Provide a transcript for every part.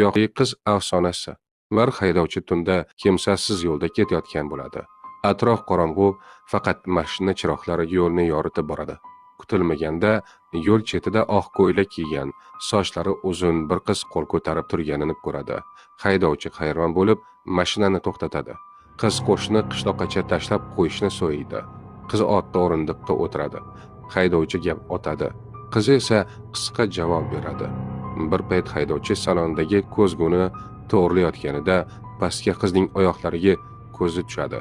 Tuyoqli qiz afsonasi. Bir haydovchi tunda kimsasiz yo'lda ketayotgan bo'ladi. Atrof qorong'u, faqat mashina chiroqlari yo'lni yoritib boradi. Kutilmaganda yo'l chetida oq ko'ylak kiygan, sochlari uzun bir qiz qo'l ko'tarib turganini ko'radi. Haydovchi hayron bo'lib, mashinani to'xtatadi. Qiz qo'shni qishloqqacha tashlab qo'yishni so'raydi. Qiz otda o'rindiqqa o'tiradi. Haydovchi gap otadi. Qiz esa qisqa javob beradi. Bir payt haydovchi salondagi ko'zguni to'g'rilayotganida pastga qizning oyoqlariga ko'zi tushadi.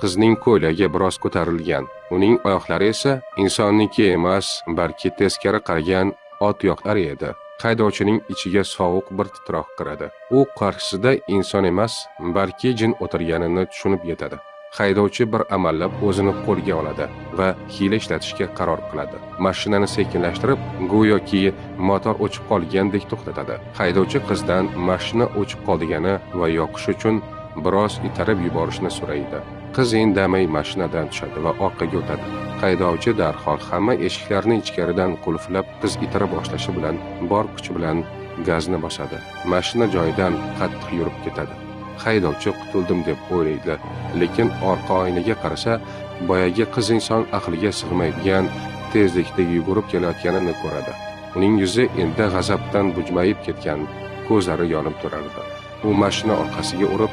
Qizning ko'ylagi biroz ko'tarilgan. Uning oyoqlari esa insonniki emas, balki teskari qaragan ot tuyoqlari edi. Haydovchining ichiga sovuq bir titroq kiradi. U qarshisida inson emas, balki jin o'tirganini tushunib yetadi. Haydovchi bir amallab o'zini qo'lga oladi va hiyla ishlatishga qaror qiladi. Mashinani sekinlashtirib, go'yoki motor o'chib qolgandek to'xtatadi. Haydovchi qizdan mashina o'chib qoldigani va yoqish uchun biroz itarib yuborishni so'raydi. Qiz indamay mashinadan tushadi va orqaga o'tadi. Haydovchi darhol hamma eshiklarni ichkaridan qulflab, qiz itara boshlashi bilan bor kuchi bilan gazni bosadi. Mashina joyidan qattiq yurib ketadi. Haydovchi qutuldim deb o'ylaydi, lekin orqa oynaga qarasa, boyagi qiz inson aqliga sig'maydigan tezlikda yugurib kelayotganini ko'radi. Uning yuzi endi g'azabdan bujmayib ketgan, ko'zlari yonib turardi. U mashina orqasiga urib,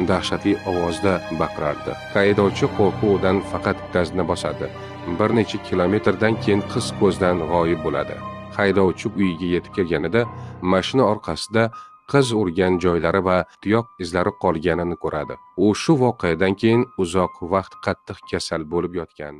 dahshatli ovozda baqirardi. Haydovchi qo'rquvdan faqat gazni bosadi. Bir necha kilometrdan keyin qiz ko'zdan g'oyib bo'ladi. Haydovchi uyiga yetib kelganida mashina orqasida qiz urgan joylari va tuyoq izlari qolganini ko'radi. U shu voqeadan keyin uzoq vaqt qattiq kasal bo'lib yotgan.